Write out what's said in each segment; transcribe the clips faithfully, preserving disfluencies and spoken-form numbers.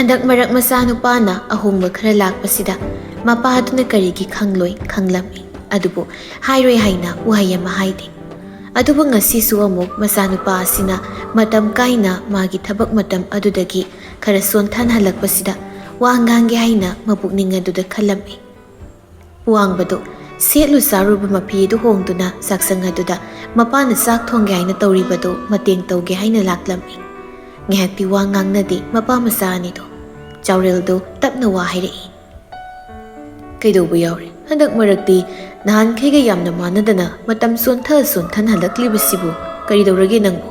ꯍꯟꯗꯛ ꯃꯔꯛ ꯃꯆꯥꯅꯨꯄꯥꯅ ꯑꯍꯣꯡꯕ ꯈꯔ ꯂꯥꯛꯄꯁꯤꯗ ꯃꯄꯥꯗꯨꯅ ꯀꯔꯤꯒꯤ ꯈꯪꯂꯣꯏ ꯈꯪꯂꯝꯃꯤ꯫ ꯑꯗꯨꯕꯨ ꯍꯥꯏꯔꯣꯏ ꯍꯥꯏꯅ ꯋꯥꯍꯩ ꯑꯃ ꯍꯥꯏꯗꯦ꯫ ꯑꯗꯨꯕꯨ ꯉꯁꯤꯁꯨ ꯑꯃꯨꯛ ꯃꯆꯥꯅꯨꯄꯥ ꯑꯁꯤꯅ ꯃꯇꯝ ꯀꯥꯏꯅ ꯃꯥꯒꯤ ꯊꯕꯛ ꯃꯇꯝ ꯑꯗꯨꯗꯒꯤ ꯈꯔ ꯁꯣꯟꯊꯍꯜꯂꯛꯄꯁꯤꯗ ꯋꯥ ꯉꯥꯡꯒꯦ ꯍꯥꯏꯅ ꯃꯄꯨꯛꯅꯤꯡ ꯑꯗꯨꯗ ꯈꯜꯂꯝꯃꯤ꯫ ꯄꯨꯋꯥꯡꯕꯗꯨ ꯁꯦꯠꯂꯨ ꯆꯥꯔꯨꯕ ꯃꯐꯤ ꯑꯗꯨ ꯍꯣꯡꯗꯨꯅ ꯆꯥꯛꯁꯪ ꯑꯗꯨꯗ ꯃꯄꯥꯅ ꯆꯥꯛ ꯊꯣꯡꯒꯦ ꯍꯥꯏꯅ ꯇꯧꯔꯤꯕꯗꯨ ꯃꯇꯦꯡ ꯇꯧꯒꯦ ꯍꯥꯏꯅ ꯂꯥꯛꯂꯝꯃꯤ꯫ ꯉꯥꯏꯍꯥꯛꯇꯤ ꯋꯥ ꯉꯥꯡꯅꯗꯦ ꯃꯄꯥ ꯃꯆꯥ ꯑꯅꯤꯗꯣ꯫ ꯆꯥꯎꯔꯦꯜꯗꯨ ꯇꯞꯅ ꯋꯥ ꯍꯥꯏꯔꯛꯏ꯫ "ꯀꯩꯗꯧꯕ ꯌꯥꯎꯔꯦ? ꯍꯟꯗꯛ ꯃꯔꯛꯇꯤ ꯅꯍꯥꯟꯈꯩꯒ ꯌꯥꯝꯅ ꯃꯥꯟꯅꯗꯅ ꯃꯇꯝ ꯁꯣꯟꯊ ꯁꯣꯟꯊꯅ ꯍꯜꯂꯛꯂꯤꯕꯁꯤꯕꯨ ꯀꯔꯤꯗꯧꯔꯒꯦ ꯅꯪꯕꯨ?"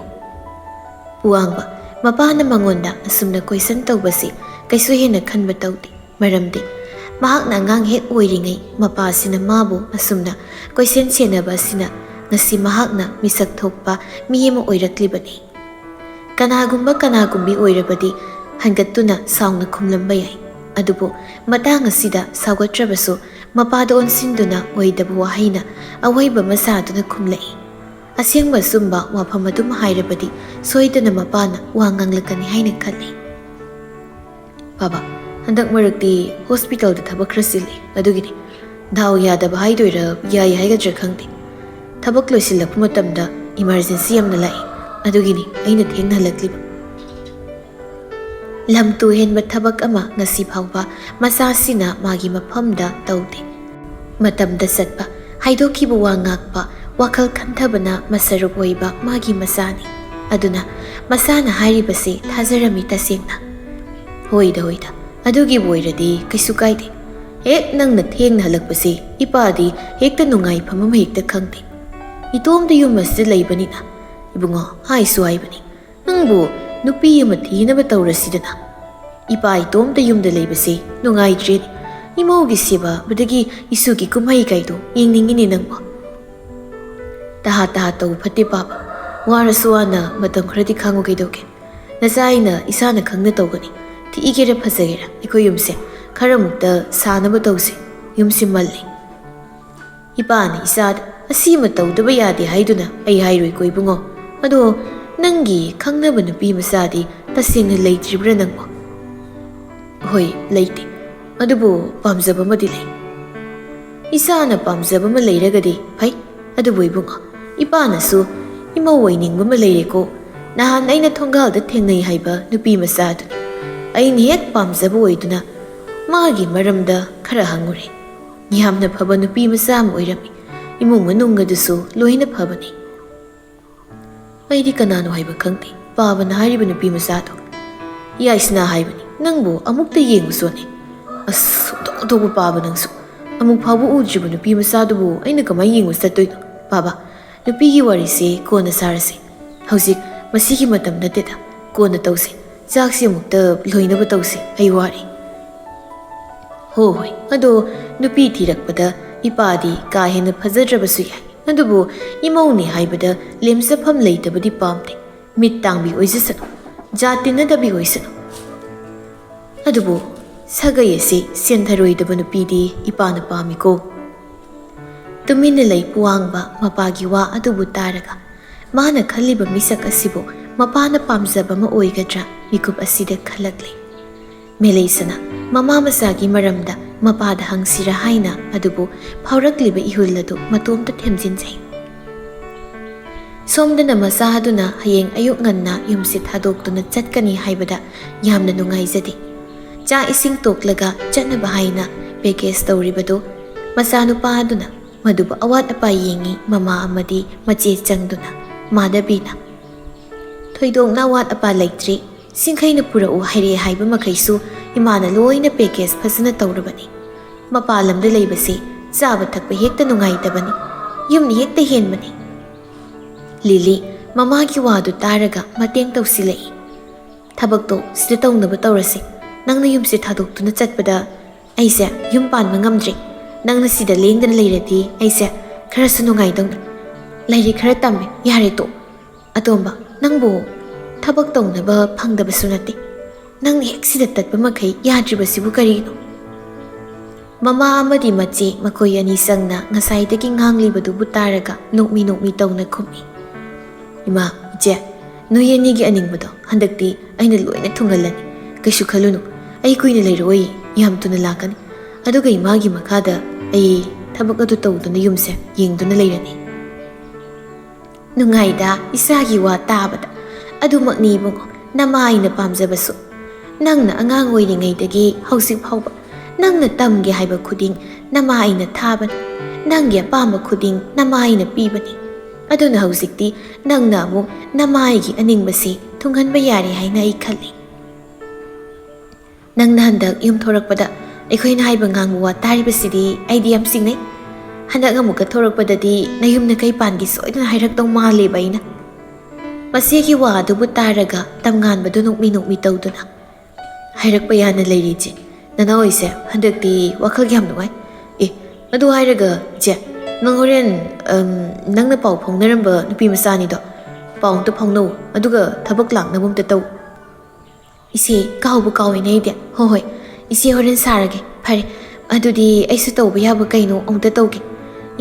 ꯄꯨꯋꯥꯡꯕ ꯃꯄꯥꯅ ꯃꯉꯣꯟꯗ ꯑꯁꯨꯝꯅ ꯀꯣꯏꯁꯟ ꯇꯧꯕꯁꯤ ꯀꯩꯁꯨ ꯍꯦꯟꯅ ꯈꯟꯕ ꯇꯧꯗꯦ꯫ ꯃꯔꯝꯗꯤ ꯃꯍꯥꯛꯅ ꯑꯉꯥꯡ ꯍꯦꯛ ꯑꯣꯏꯔꯤꯉꯩ ꯃꯄꯥꯁꯤꯅ ꯃꯥꯕꯨ ꯑꯁꯨꯝꯅ ꯀꯣꯏꯁꯦꯟ ꯁꯦꯟꯅꯕ ꯑꯁꯤꯅ ꯉꯁꯤ ꯃꯍꯥꯛꯅ ꯃꯤꯁꯛ ꯊꯣꯛꯄ ꯃꯤ ꯑꯃ ꯑꯣꯏꯔꯛꯂꯤꯕꯅꯤ꯫ ꯀꯅꯥꯒꯨꯝꯕ ꯀꯅꯥꯒꯨꯝꯕꯤ ꯑꯣꯏꯔꯕꯗꯤ ꯍꯟꯒꯠꯇꯨꯅ ꯁꯥꯎꯅ ꯈꯨꯝꯂꯝꯕ ꯌꯥꯏ꯫ ꯑꯗꯨꯕꯨ ꯃꯇꯥꯡ ꯑꯁꯤꯗ ꯁꯥꯎꯒꯠꯇ꯭ꯔꯕꯁꯨ ꯃꯄꯥꯗ ꯑꯣꯟꯁꯤꯟꯗꯨꯅ ꯑꯣꯏꯗꯕ ꯋꯥꯍꯩꯅ ꯑꯋꯥꯏꯕ ꯑꯃ ꯁꯥꯗꯨꯅ ꯈꯨꯝꯂꯛꯏ꯫ ꯑꯁꯦꯡꯕ ꯑꯆꯨꯝꯕ ꯋꯥꯐꯝ ꯑꯗꯨꯝ ꯍꯥꯏꯔꯕꯗꯤ ꯁꯣꯏꯗꯅ ꯃꯄꯥꯅ ꯋꯥ ꯉꯥꯡꯂꯛꯀꯅꯤ ꯍꯥꯏꯅ ꯈꯜꯂꯤ꯫ "ꯕꯥꯕꯥ, ꯍꯟꯗꯛ ꯃꯔꯛꯇꯤ ꯍꯣꯁꯄꯤꯇꯥꯜꯗ ꯊꯕꯛ ꯈꯔ ꯆꯤꯜꯂꯤ, ꯑꯗꯨꯒꯤꯅꯤ꯫ ꯗꯥꯎ ꯌꯥꯗꯕ ꯍꯥꯏꯗꯣꯏꯔꯥ, ꯌꯥꯏ ꯍꯥꯏꯒꯗ꯭ꯔꯥ ꯈꯪꯗꯦ꯫ ꯊꯕꯛ ꯂꯣꯏꯁꯤꯜꯂꯛꯄ ꯃꯇꯝꯗ ꯏꯃꯥꯔꯖꯦꯟꯁꯤ ꯌꯥꯝꯅ ꯂꯥꯛꯏ, ꯑꯗꯨꯒꯤꯅꯤ ꯑꯩꯅ ꯊꯦꯡꯅ ꯍꯜꯂꯛꯂꯤꯕ꯫" ꯂꯝꯇꯨ ꯍꯦꯟꯕ ꯊꯕꯛ ꯑꯃ ꯉꯁꯤ ꯐꯥꯎꯕ ꯃꯆꯥꯁꯤꯅ ꯃꯥꯒꯤ ꯃꯐꯝꯗ ꯇꯧꯗꯦ꯫ ꯃꯇꯝꯗ ꯆꯠꯄ, ꯍꯥꯏꯗꯣꯛꯈꯤꯕ ꯋꯥ ꯉꯥꯛꯄ, ꯋꯥꯈꯜ ꯈꯟꯊꯕꯅ ꯃꯁꯔꯨꯛ ꯑꯣꯏꯕ ꯃꯥꯒꯤ ꯃꯆꯥꯅꯤ꯫ ꯑꯗꯨꯅ ꯃꯆꯥꯅ ꯍꯥꯏꯔꯤꯕꯁꯤ ꯊꯥꯖꯔꯝꯃꯤ ꯇꯁꯦꯡꯅ꯫ "ꯍꯣꯏꯗ, ꯍꯣꯏꯗ, ꯑꯗꯨꯒꯤꯕꯨ ꯑꯣꯏꯔꯗꯤ ꯀꯩꯁꯨ ꯀꯥꯏꯗꯦ꯫ ꯍꯦꯛ ꯅꯪꯅ ꯊꯦꯡꯅ ꯍꯜꯂꯛꯄꯁꯤ ꯏꯄꯥꯗꯤ ꯍꯦꯛꯇ ꯅꯨꯡꯉꯥꯏꯐꯝ ꯑꯃ ꯍꯦꯛꯇ ꯈꯪꯗꯦ꯫ ꯏꯇꯣꯝꯇ ꯌꯨꯝ ꯑꯁꯤꯗ ꯂꯩꯕꯅꯤꯅ, ꯏꯕꯨꯡꯉꯣ, ꯍꯥꯏꯁꯨ ꯍꯥꯏꯕꯅꯤ, ꯅꯪꯕꯨ ꯅꯨꯄꯤ ꯑꯃ ꯊꯤꯅꯕ ꯇꯧꯔꯁꯤꯗꯅ꯫ ꯏꯄꯥ ꯏꯇꯣꯝꯇ ꯌꯨꯝꯗ ꯂꯩꯕꯁꯤ ꯅꯨꯡꯉꯥꯏꯇ꯭ꯔꯦꯅꯦ꯫ ꯏꯃꯧꯒꯤ ꯁꯦꯕꯥ, ꯑꯗꯒꯤ ꯏꯁꯨꯒꯤ ꯀꯨꯝꯍꯩ ꯀꯩꯗꯣ ꯌꯦꯡꯅꯤꯡꯉꯤꯅꯦ ꯅꯪꯕꯨ꯫" "ꯇꯍꯥ ꯇꯍꯥ ꯇꯧ ꯐꯠꯇꯦ ꯄꯥꯕ꯫ ꯋꯥꯔꯁꯨ ꯋꯥꯅ ꯃꯇꯝ ꯈꯔꯗꯤ ꯈꯥꯡꯉꯨ ꯀꯩꯗꯧꯒꯦ? ꯅꯆꯥ ꯑꯩꯅ ꯏꯁꯥꯅ ꯈꯪꯅ ꯇꯧꯒꯅꯤ꯫ ꯊꯤꯒꯦꯔꯥ ꯐꯖꯒꯦꯔꯥ ꯑꯩꯈꯣꯏ ꯌꯨꯝꯁꯦ ꯈꯔꯃꯨꯛꯇ ꯁꯥꯅꯕ ꯇꯧꯁꯦ꯫ ꯌꯨꯝꯁꯦ ꯃꯜꯂꯤ꯫" "ꯏꯄꯥꯅ ꯏꯆꯥꯗ ꯑꯁꯤꯃ ꯇꯧꯗꯕ ꯌꯥꯗꯦ ꯍꯥꯏꯗꯨꯅ ꯑꯩ ꯍꯥꯏꯔꯣꯏꯀꯣ ꯏꯕꯨꯡꯉꯣ꯫ ꯑꯗꯣ ꯅꯪꯒꯤ ꯈꯪꯅꯕ ꯅꯨꯄꯤ ꯃꯆꯥꯗꯤ ꯇꯁꯦꯡꯅ ꯂꯩꯇ꯭ꯔꯤꯕ꯭ꯔꯥ ꯅꯪꯕꯣ?" "ꯍꯣꯏ, ꯂꯩꯇꯦ꯫ ꯑꯗꯨꯕꯨ ꯄꯥꯝꯖꯕ ꯑꯃꯗꯤ ꯂꯩ꯫ ꯏꯆꯥꯅ ꯄꯥꯝꯖꯕ ꯑꯃ ꯂꯩꯔꯒꯗꯤ ꯐꯩ꯫ ꯑꯗꯨꯕꯨ ꯏꯕꯨꯡꯉꯣ, ꯏꯄꯥꯅꯁꯨ ꯏꯃꯧ ꯑꯣꯏꯅꯤꯡꯕ ꯑꯃ ꯂꯩꯔꯦꯀꯣ꯫ ꯅꯍꯥꯟ ꯑꯩꯅ ꯊꯣꯡꯒꯥꯜꯗ ꯊꯦꯡꯅꯩ ꯍꯥꯏꯕ ꯅꯨꯄꯤ ꯃꯆꯥꯗꯨꯅꯤ꯫ ꯑꯩꯅ ꯍꯦꯛ ꯄꯥꯝꯖꯕ ꯑꯣꯏꯗꯨꯅ ꯃꯥꯒꯤ ꯃꯔꯝꯗ ꯈꯔ ꯍꯪꯉꯨꯔꯦ꯫ ꯌꯥꯝꯅ ꯐꯕ ꯅꯨꯄꯤ ꯃꯆꯥ ꯑꯃ ꯑꯣꯏꯔꯝꯃꯤ꯫ ꯏꯃꯨꯡ ꯃꯅꯨꯡ ꯑꯗꯨꯁꯨ ꯂꯣꯏꯅ ꯐꯕꯅꯤ꯫ ꯑꯩꯗꯤ ꯀꯅꯥꯅꯣ ꯍꯥꯏꯕ ꯈꯪꯗꯦ, ꯄꯥꯕꯅ ꯍꯥꯏꯔꯤꯕ ꯅꯨꯄꯤ ꯃꯆꯥꯗꯣ꯫ ꯌꯥꯏꯁꯅꯥ ꯍꯥꯏꯕꯅꯤ꯫ ꯅꯪꯕꯨ ꯑꯃꯨꯛꯇ ꯌꯦꯡꯉꯨ ꯆꯣꯅꯦ꯫ ꯑꯁ, ꯑꯣꯟꯊꯣꯛ ꯑꯣꯟꯊꯣꯛꯄ ꯄꯥꯕ ꯅꯪꯁꯨ꯫ ꯑꯃꯨꯛ ꯐꯥꯎꯕ ꯎꯗ꯭ꯔꯤꯕ ꯅꯨꯄꯤ ꯃꯆꯥꯗꯨꯕꯨ ꯑꯩꯅ ꯀꯃꯥꯏꯅ ꯌꯦꯡꯕ ꯆꯠꯇꯣꯏꯅꯣ? ꯄꯥꯕ, ꯅꯨꯄꯤꯒꯤ ꯋꯥꯔꯤꯁꯦ ꯀꯣꯟꯅ ꯁꯥꯔꯁꯦ꯫ ꯍꯧꯖꯤꯛ ꯃꯁꯤꯒꯤ ꯃꯇꯝ ꯅꯠꯇꯦꯗ꯫ ꯀꯣꯟꯅ ꯇꯧꯁꯦ꯫ ꯆꯥꯛꯁꯤ ꯑꯃꯨꯛꯇ ꯂꯣꯏꯅꯕ ꯇꯧꯁꯦ꯫ ꯑꯩ ꯋꯥꯔꯦ꯫ ꯍꯣ ꯍꯣꯏ, ꯑꯗꯣ ꯅꯨꯄꯤ ꯊꯤꯔꯛꯄꯗ ꯏꯄꯥꯗꯤ ꯀꯥ ꯍꯦꯟꯅ ꯐꯖꯗ꯭ꯔꯕꯁꯨ ꯌꯥꯏ, ꯑꯗꯨꯕꯨ ꯏꯃꯧꯅꯤ ꯍꯥꯏꯕꯗ ꯂꯦꯝꯖꯐꯝ ꯂꯩꯇꯕꯗꯤ ꯄꯥꯝꯗꯦ꯫ ꯃꯤꯠ ꯇꯥꯡꯕꯤ ꯑꯣꯏꯖꯁꯅꯨ, ꯖꯥꯠ ꯇꯤꯟꯅꯗꯕꯤ ꯑꯣꯏꯁꯅꯨ꯫ ꯑꯗꯨꯕꯨ ꯁꯥꯒꯩ ꯑꯁꯤ ꯁꯦꯟꯊꯔꯣꯏꯗꯕ ꯅꯨꯄꯤꯗꯤ ꯏꯄꯥꯅ ꯄꯥꯝꯃꯤꯀꯣ꯫ ꯇꯨꯃꯤꯟꯅ ꯂꯩ ꯄꯨꯋꯥꯡꯕ ꯃꯄꯥꯒꯤ ꯋꯥ ꯑꯗꯨꯕꯨ ꯇꯥꯔꯒ ꯃꯥꯅ ꯈꯜꯂꯤꯕ ꯃꯤꯁꯛ ꯑꯁꯤꯕꯨ ꯃꯄꯥꯅ ꯄꯥꯝꯖꯕ ꯑꯃ ꯑꯣꯏꯒꯗ꯭ꯔꯥ ꯃꯤꯀꯨꯞ ꯑꯁꯤꯗ ꯈꯜꯂꯛꯂꯦ꯫ ꯃꯦꯂꯩꯁꯅ ꯃꯃꯥ ꯃꯆꯥꯒꯤ ꯃꯔꯝꯗ ꯃꯄꯥꯗ ꯍꯪꯁꯤꯔꯥ ꯍꯥꯏꯅ ꯑꯗꯨꯕꯨ ꯐꯥꯎꯔꯛꯂꯤꯕ ꯏꯍꯨꯜ ꯑꯗꯨ ꯃꯇꯣꯝꯇ ꯊꯦꯝꯖꯤꯟꯖꯩ꯫ ꯁꯣꯝꯗꯅ ꯃꯆꯥ ꯑꯗꯨꯅ ꯍꯌꯦꯡ ꯑꯌꯨꯛ ꯉꯟꯅ ꯌꯨꯝꯁꯤ ꯊꯥꯗꯣꯛꯇꯨꯅ ꯆꯠꯀꯅꯤ ꯍꯥꯏꯕꯗ ꯌꯥꯝꯅ ꯅꯨꯡꯉꯥꯏꯖꯗꯦ꯫ ꯆꯥꯛ ꯏꯁꯤꯡ ꯇꯣꯛꯂꯒ ꯆꯠꯅꯕ ꯍꯥꯏꯅ ꯄꯦꯀꯦꯖ ꯇꯧꯔꯤꯕꯗꯨ ꯃꯆꯥꯅꯨꯄꯥ ꯑꯗꯨꯅ ꯃꯗꯨꯕꯨ ꯑꯋꯥꯠ ꯑꯄꯥ ꯌꯦꯡꯉꯤ꯫ ꯃꯃꯥ ꯑꯃꯗꯤ ꯃꯆꯦ ꯆꯪꯗꯨꯅ ꯃꯥꯙꯕꯤꯅ, "ꯊꯣꯏꯗꯣꯛꯅ ꯑꯋꯥꯠ ꯑꯄꯥ ꯂꯩꯇ꯭ꯔꯤ꯫ ꯁꯤꯡꯈꯩꯅ ꯄꯨꯔꯛꯎ ꯍꯥꯏꯔꯛꯑꯦ ꯍꯥꯏꯕ ꯃꯈꯩꯁꯨ ꯏꯃꯥꯅ ꯂꯣꯏꯅ ꯄꯦꯀꯦꯖ ꯐꯖꯅ ꯇꯧꯔꯕꯅꯤ꯫ ꯃꯄꯥꯟ ꯂꯝꯗ ꯂꯩꯕꯁꯦ ꯆꯥꯕ ꯊꯛꯄ ꯍꯦꯛꯇ ꯅꯨꯡꯉꯥꯏꯇꯕꯅꯤ꯫ ꯌꯨꯝꯅ ꯍꯦꯛꯇ ꯍꯦꯟꯕꯅꯤ꯫" ꯂꯤꯂꯤ ꯃꯃꯥꯒꯤ ꯋꯥꯗꯨ ꯇꯥꯔꯒ ꯃꯇꯦꯡ ꯇꯧꯁꯤꯜꯂꯛꯏ꯫ "ꯊꯕꯛꯇꯣ ꯁꯤꯗ ꯇꯧꯅꯕ ꯇꯧꯔꯁꯤ꯫ ꯅꯪꯅ ꯌꯨꯝꯁꯦ ꯊꯥꯗꯣꯛꯇꯨꯅ ꯆꯠꯄꯗ ꯑꯩꯁꯦ ꯌꯨꯝ ꯄꯥꯟꯕ ꯉꯝꯗ꯭ꯔꯦ꯫ ꯅꯪꯅ ꯁꯤꯗ ꯂꯦꯡꯗꯅ ꯂꯩꯔꯗꯤ ꯑꯩꯁꯦ ꯈꯔꯁꯨ ꯅꯨꯡꯉꯥꯏꯗꯧꯅꯤ꯫ ꯂꯥꯏꯔꯤꯛ ꯈꯔ ꯇꯝꯃꯦ, ꯌꯥꯔꯦ ꯇꯣꯛ꯫ ꯑꯇꯣꯝꯕ, ꯅꯪꯕꯨ ꯊꯕꯛ ꯇꯧꯅꯕ ꯐꯪꯗꯕꯁꯨ ꯅꯠꯇꯦ꯫ ꯅꯪꯅ ꯍꯦꯛ ꯁꯤꯗ ꯇꯠꯄ ꯃꯈꯩ ꯌꯥꯗ꯭ꯔꯤꯕꯁꯤꯕꯨ ꯀꯔꯤꯅꯣ?" ꯃꯃꯥ ꯑꯃꯗꯤ ꯃꯆꯦ ꯃꯈꯣꯏ ꯑꯅꯤ ꯆꯪꯅ ꯉꯁꯥꯏꯗꯒꯤ ꯉꯥꯡꯂꯤꯕꯗꯨꯕꯨ ꯇꯥꯔꯒ ꯅꯣꯛꯃꯤ ꯅꯣꯛꯃꯤ ꯇꯧꯅ ꯈꯨꯝꯃꯤ꯫ "ꯏꯃꯥ, ꯏꯆꯦ, ꯅꯣꯏ ꯑꯅꯤꯒꯤ ꯑꯅꯤꯡꯕꯗꯣ ꯍꯟꯗꯛꯇꯤ ꯑꯩꯅ ꯂꯣꯏꯅ ꯊꯨꯡꯍꯜꯂꯅꯤ꯫ ꯀꯩꯁꯨ ꯈꯜꯂꯨꯅꯨ꯫ "ꯑꯩ ꯀꯨꯏꯅ ꯂꯩꯔꯣꯏ, ꯌꯥꯝ ꯊꯨꯅ ꯂꯥꯛꯀꯅꯤ꯫ ꯑꯗꯨꯒ ꯏꯃꯥꯒꯤ ꯃꯈꯥꯗ ꯑꯩ ꯊꯕꯛ ꯑꯗꯨ ꯇꯧꯗꯨꯅ ꯌꯨꯝꯁꯦ ꯌꯦꯡꯗꯨꯅ ꯂꯩꯔꯅꯤ꯫" "ꯅꯨꯡꯉꯥꯏꯗ, ꯏꯆꯥꯒꯤ ꯋꯥ ꯇꯥꯕꯗ꯫ ꯑꯗꯨꯃꯛꯅꯤ ꯏꯕꯨꯡꯉꯣ, ꯅꯃꯥ ꯑꯩꯅ ꯄꯥꯝꯖꯕꯁꯨ꯫ ꯅꯪꯅ ꯑꯉꯥꯡ ꯑꯣꯏꯔꯤꯉꯩꯗꯒꯤ ꯍꯧꯖꯤꯛ ꯐꯥꯎꯕ ꯅꯪꯅ ꯇꯝꯒꯦ ꯍꯥꯏꯕ ꯈꯨꯗꯤꯡ ꯅꯃꯥ ꯑꯩꯅ ꯊꯥꯕꯅꯤ꯫ ꯅꯪꯒꯤ ꯑꯄꯥꯝꯕ ꯈꯨꯗꯤꯡ ꯅꯃꯥ ꯑꯩꯅ ꯄꯤꯕꯅꯤ꯫ ꯑꯗꯨꯅ ꯍꯧꯖꯤꯛꯇꯤ ꯅꯪꯅ ꯑꯃꯨꯛ ꯅꯃꯥ ꯑꯩꯒꯤ ꯑꯅꯤꯡꯕꯁꯤ ꯊꯨꯡꯍꯟꯕ ꯌꯥꯔꯦ ꯍꯥꯏꯅ ꯑꯩ ꯈꯜꯂꯤ꯫" "ꯅꯪꯅ ꯍꯟꯗꯛ ꯌꯨꯝ ꯊꯣꯔꯛꯄꯗ ꯑꯩꯈꯣꯏꯅ ꯍꯥꯏꯕ ꯉꯥꯡꯕ ꯋꯥ ꯇꯥꯔꯤꯕꯁꯤꯗꯤ ꯑꯩꯗꯤ ꯌꯥꯝ ꯆꯤꯡꯅꯩ꯫ ꯍꯟꯗꯛ ꯑꯃꯨꯛꯀ ꯊꯣꯔꯛꯄꯗꯗꯤ ꯅꯌꯨꯝ ꯅꯀꯩ ꯄꯥꯟꯒꯤ ꯁꯣꯏꯗꯅ ꯍꯥꯏꯔꯛꯇꯧ ꯃꯥꯜꯂꯦꯕ ꯑꯩꯅ꯫" ꯃꯆꯦꯒꯤ ꯋꯥ ꯑꯗꯨꯕꯨ ꯇꯥꯔꯒ ꯇꯝꯉꯥꯟꯕꯗꯨ ꯅꯣꯛꯃꯤ ꯅꯣꯛꯃꯤ ꯇꯧꯗꯨꯅ, "ꯍꯥꯏꯔꯛꯄ ꯌꯥꯅ ꯂꯩꯔꯤ ꯏꯆꯦ꯫ ꯅꯅꯥꯎ ꯑꯩꯁꯦ ꯍꯟꯗꯛꯇꯤ ꯋꯥꯈꯜ ꯌꯥꯝ ꯅꯨꯡꯉꯥꯏ꯫ ꯑꯦ, ꯑꯗꯨ ꯍꯥꯏꯔꯒ ꯏꯆꯦ, ꯅꯪ ꯍꯣꯔꯦꯟ, ꯑꯝ, ꯅꯪꯅ ꯄꯥꯎ ꯐꯥꯎꯅꯔꯝꯕ ꯅꯨꯄꯤ ꯃꯆꯥ ꯑꯅꯤꯗꯣ ꯄꯥꯎ ꯑꯝꯇ ꯐꯥꯎꯅꯧ, ꯑꯗꯨꯒ ꯊꯕꯛ ꯂꯥꯛꯅꯕ ꯑꯝꯇ ꯇꯧ꯫" "ꯏꯆꯦ, ꯀꯥꯎꯕꯨ ꯀꯥꯎꯏꯅꯦ ꯑꯩꯗꯤ꯫ ꯍꯣꯏ, ꯍꯣꯏ, ꯏꯆꯦ ꯍꯣꯔꯦꯟ ꯁꯥꯔꯒꯦ꯫ ꯐꯔꯦ, ꯑꯗꯨꯗꯤ ꯑꯩꯁꯨ ꯇꯧꯕ ꯌꯥꯕ ꯀꯩꯅꯣ ꯑꯃꯨꯛꯇ ꯇꯧꯒꯦ꯫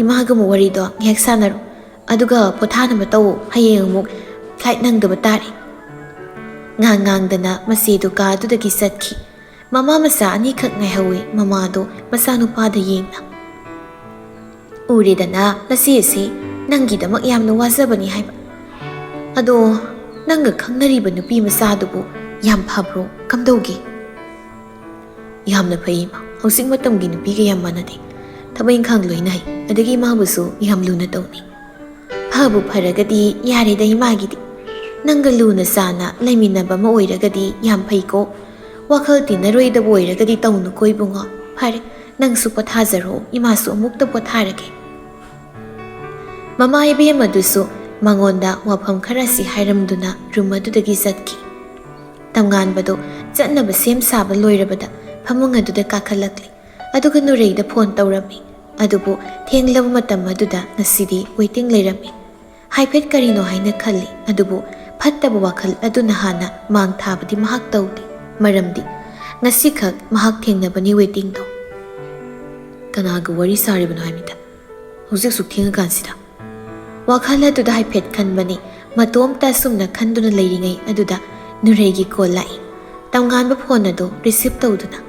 ꯏꯃꯥꯒ ꯑꯃꯨꯛ ꯋꯥꯔꯤꯗꯣ ꯉꯥꯏꯍꯥꯛ ꯁꯥꯟꯅꯔꯣ꯫ ꯑꯗꯨꯒ ꯄꯣꯊꯥꯅꯕ ꯇꯧ꯫ ꯍꯌꯦꯡ ꯑꯃꯨꯛ flight ꯅꯪꯗꯕ ꯇꯥꯔꯦ꯫" ꯉꯥꯡ ꯉꯥꯡꯗꯅ ꯃꯆꯦꯗꯨ ꯀꯥ ꯑꯗꯨꯗꯒꯤ ꯆꯠꯈꯤ꯫ ꯃꯃꯥ ꯃꯆꯥ ꯑꯅꯤꯈꯛ ꯉꯥꯏꯍꯧꯋꯤ꯫ ꯃꯃꯥꯗꯣ ꯃꯆꯥꯅꯨꯄꯥꯗ ꯌꯦꯡꯅ, "ꯎꯔꯦꯗꯅ, ꯃꯆꯦꯁꯤ ꯅꯪꯒꯤꯗꯃꯛ ꯌꯥꯝꯅ ꯋꯥꯖꯕꯅꯤ ꯍꯥꯏꯕ꯫ ꯑꯗꯣ, ꯅꯪꯒ ꯈꯪꯅꯔꯤꯕ ꯅꯨꯄꯤ ꯃꯆꯥꯗꯨꯕꯨ ꯌꯥꯝ ꯐꯕ꯭ꯔꯣ? ꯀꯝꯗꯧꯒꯦ?" "ꯌꯥꯝꯅ ꯐꯩ ꯏꯃꯥ꯫ ꯍꯧꯖꯤꯛ ꯃꯇꯝꯒꯤ ꯅꯨꯄꯤꯒ ꯌꯥꯝ ꯃꯥꯟꯅꯗꯦ꯫ ꯊꯕꯛ ꯏꯪꯈꯥꯡ ꯂꯣꯏꯅ ꯍꯩ꯫ ꯑꯗꯒꯤ ꯏꯃꯥꯕꯨꯁꯨ ꯌꯥꯝ ꯂꯨꯅ ꯇꯧꯅꯩ꯫ ꯐꯕꯨ ꯐꯔꯒꯗꯤ ꯌꯥꯔꯦꯗ ꯏꯃꯥꯒꯤꯗꯤ꯫ ꯅꯪꯒ ꯂꯨꯅ ꯆꯥꯅ ꯂꯩꯃꯤꯟꯅꯕ ꯑꯃ ꯑꯣꯏꯔꯒꯗꯤ ꯌꯥꯝ ꯐꯩꯀꯣ꯫ ꯋꯥꯈꯜ ꯇꯤꯟꯅꯔꯣꯏꯗꯕ ꯑꯣꯏꯔꯒꯗꯤ ꯇꯧꯅꯨꯀꯣ ꯏꯕꯨꯡꯉꯣ꯫ ꯐꯔꯦ, ꯅꯪꯁꯨ ꯄꯣꯊꯥꯖꯔꯣ, ꯏꯃꯥꯁꯨ ꯑꯃꯨꯛꯇ ꯄꯣꯊꯥꯔꯒꯦ꯫" ꯃꯃꯥ ꯏꯕꯦꯝ ꯑꯗꯨꯁꯨ ꯃꯉꯣꯟꯗ ꯋꯥꯐꯝ ꯈꯔꯁꯤ ꯍꯥꯏꯔꯝꯗꯨꯅ room ꯑꯗꯨꯗꯒꯤ ꯆꯠꯈꯤ꯫ ꯇꯝꯉꯥꯟꯕꯗꯨ ꯆꯠꯅꯕ ꯁꯦꯝ ꯁꯥꯕ ꯂꯣꯏꯔꯕꯗ ꯐꯃꯨꯡ ꯑꯗꯨꯗ ꯀꯥꯈꯠꯂꯛꯂꯤ꯫ ꯑꯗꯨꯒ ꯅꯨꯔꯩꯗ phone ꯇꯧꯔꯝꯃꯤ꯫ ꯑꯗꯨꯕꯨ ꯊꯦꯡꯂꯕ ꯃꯇꯝ ꯑꯗꯨꯗ ꯉꯁꯤꯗꯤ waiting ꯂꯩꯔꯝꯃꯤ꯫ ꯍꯥꯏꯐꯦꯠ ꯀꯔꯤꯅꯣ ꯍꯥꯏꯅ ꯈꯜꯂꯤ, ꯑꯗꯨꯕꯨ ꯐꯠꯇꯕ ꯋꯥꯈꯜ ꯑꯗꯨꯅ ꯍꯥꯟꯅ ꯃꯥꯡ ꯊꯥꯕꯗꯤ ꯃꯍꯥꯛ ꯇꯧꯗꯦ꯫ ꯃꯔꯝꯗꯤ ꯉꯁꯤꯈꯛ ꯃꯍꯥꯛ ꯊꯦꯡꯅꯕꯅꯤ waitingꯗꯣ꯫ "ꯀꯅꯥꯒ ꯋꯥꯔꯤ ꯁꯥꯔꯤꯕꯅꯣ ꯍꯥꯏꯃꯤꯗ? ꯍꯧꯖꯤꯛ ꯑꯁꯨꯛ ꯊꯦꯡꯉꯀꯥꯟꯁꯤꯗ?" ꯋꯥꯈꯜ ꯑꯗꯨꯗ ꯍꯥꯏꯐꯦꯠ ꯈꯟꯕꯅꯤ꯫ ꯃꯇꯣꯝꯇ ꯑꯁꯨꯝꯅ ꯈꯟꯗꯨꯅ ꯂꯩꯔꯤꯉꯩ ꯑꯗꯨꯗ ꯅꯨꯔꯩꯒꯤ call ꯂꯥꯛꯏ꯫ ꯇꯝꯉꯥꯟꯕ ꯐꯣꯟ ꯑꯗꯨ ꯔꯤꯁꯤꯞ ꯇꯧꯗꯨꯅ,